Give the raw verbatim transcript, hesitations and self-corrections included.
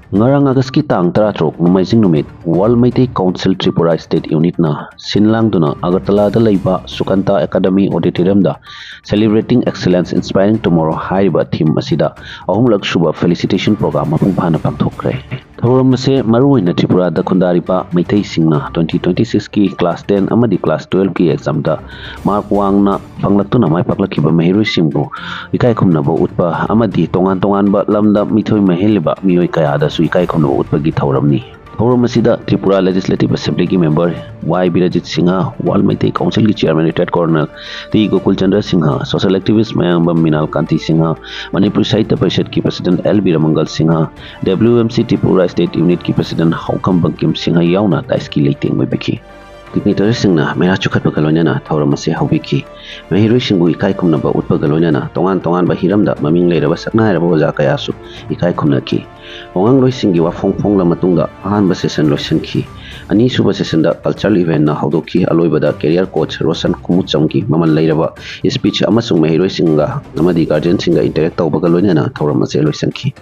ꯉꯔꯥꯡ ꯑꯥꯒꯁꯀꯤ ꯇꯥꯡ ꯇꯔꯥꯇꯔꯨꯛ, ꯅꯣꯡꯃꯥꯏꯖꯤꯡ ꯅꯨꯃꯤꯠ, World Meitei Council Tripura State Unitꯅ ꯁꯤꯟ ꯂꯥꯡꯗꯨꯅ ꯑꯒꯔꯇꯂꯥꯗ ꯂꯩꯕ ꯁꯨꯀꯥꯟꯇꯥ academy ꯑꯣꯗꯤꯇꯣꯔꯤꯌꯝꯗ Celebrating Excellence, Inspiring Tomorrow ꯍꯥꯏꯔꯤꯕ ꯊꯤꯝ ꯑꯁꯤꯗ ꯑꯍꯨꯝꯂꯛ ꯁꯨꯕ ꯐꯦꯂꯤꯁꯤꯇꯦꯁꯟ ꯄ꯭ꯔꯣꯒ꯭ꯔꯥꯝ ꯃꯄꯨꯡ ꯐꯥꯅ ꯄꯥꯡꯊꯣꯛꯈ꯭ꯔꯦ꯫ ꯊꯧꯔꯝ ꯑꯁꯦ ꯃꯔꯨꯑꯣꯏꯅ ꯇ꯭ꯔꯤꯄꯨꯔꯥꯗ ꯈꯨꯟꯗꯥꯔꯤꯕ ꯃꯩꯇꯩꯁꯤꯡꯅ twenty twenty sixꯀꯤ class ten ꯑꯃꯗꯤ class twelveꯀꯤ examꯗ mark ꯋꯥꯡꯅ ꯐꯪꯂꯛꯇꯨꯅ ꯃꯥꯏ ꯄꯥꯛꯂꯛꯈꯤꯕ ꯃꯍꯩꯔꯣꯏꯁꯤꯡꯕꯨ ꯏꯀꯥꯏ ꯈꯨꯝꯅꯕ ꯎꯠꯄ ꯑꯃꯗꯤ ꯇꯣꯉꯥꯟ ꯇꯣꯉꯥꯟꯕ ꯂꯝꯗ ꯃꯤꯊꯣꯏ ꯃꯍꯦꯜꯂꯤꯕ ꯃꯤꯑꯣꯏ ꯀꯌꯥꯗꯁꯨ ꯏꯀꯥꯏ ꯈꯨꯝꯅꯕ ꯎꯠꯄꯒꯤ ꯊꯧꯔꯝꯅꯤ꯫ ꯊꯧꯔꯝ ꯑꯁꯤꯗ Tripura Legislative Assemblyꯒꯤ member Y Birjit Singh, World Meitei Councilꯒꯤ chairman retired colonel T Gokul Chandra Singh, social activist Mayangbam Minal Kanti Singh, Manipur Sahitya ꯄꯔꯤꯁꯠꯀꯤ president L Biramangol Singh, W M C Tripura State Unitꯀꯤ president ꯍꯥꯎꯈꯝ ꯕꯪꯀꯤꯝ ꯁꯤꯡꯍ ꯌꯥꯎꯅ ꯇꯥꯏꯁꯀꯤ ꯂꯩꯇꯦꯡ ꯑꯣꯏꯕꯤꯈꯤ꯫ Dignitaryꯁꯤꯡꯅ ꯃꯦꯔꯥ ꯆꯨꯈꯠꯄꯒ ꯂꯣꯏꯅꯅ ꯊꯧꯔꯝ ꯑꯁꯤ ꯍꯧꯕꯤꯈꯤ꯫ ꯃꯍꯩꯔꯣꯏꯁꯤꯡꯕꯨ ꯏꯀꯥꯏ ꯈꯨꯝꯅꯕ ꯎꯠꯄꯒ ꯂꯣꯏꯅꯅ ꯇꯣꯉꯥꯟ ꯇꯣꯉꯥꯟꯕ ꯍꯤꯔꯝꯗ ꯃꯃꯤꯡ ꯂꯩꯔꯕ ꯁꯛꯅꯥꯏꯔꯕ ꯑꯣꯖꯥ ꯀꯌꯥꯁꯨ ꯏꯀꯥꯏ ꯈꯨꯝꯅꯈꯤ꯫ ꯋꯥꯉꯥꯡꯂꯣꯏꯁꯤꯡꯒꯤ ꯋꯥꯐꯣꯡ ꯐꯣꯡꯂ ꯃꯇꯨꯡꯗ ꯑꯍꯥꯟꯕ session ꯂꯣꯏꯁꯤꯟꯈꯤ꯫ ꯑꯅꯤꯁꯨꯕ sessionꯗ cultural eventꯅ ꯍꯧꯗꯣꯛꯈꯤ꯫ ꯑꯂꯣꯏꯕꯗ career coach ꯔꯣꯁꯟ ꯈꯨꯃꯨꯆꯝꯒꯤ ꯃꯃꯜ ꯂꯩꯔꯕ speech ꯑꯃꯁꯨꯡ ꯃꯍꯩꯔꯣꯏꯁꯤꯡꯒ ꯑꯃꯗꯤ guardianꯁꯤꯡꯒ interact ꯇꯧꯕꯒ ꯂꯣꯏꯅꯅ ꯊꯧꯔꯝ ꯑꯁꯤ ꯂꯣꯏꯁꯤꯟꯈꯤ꯫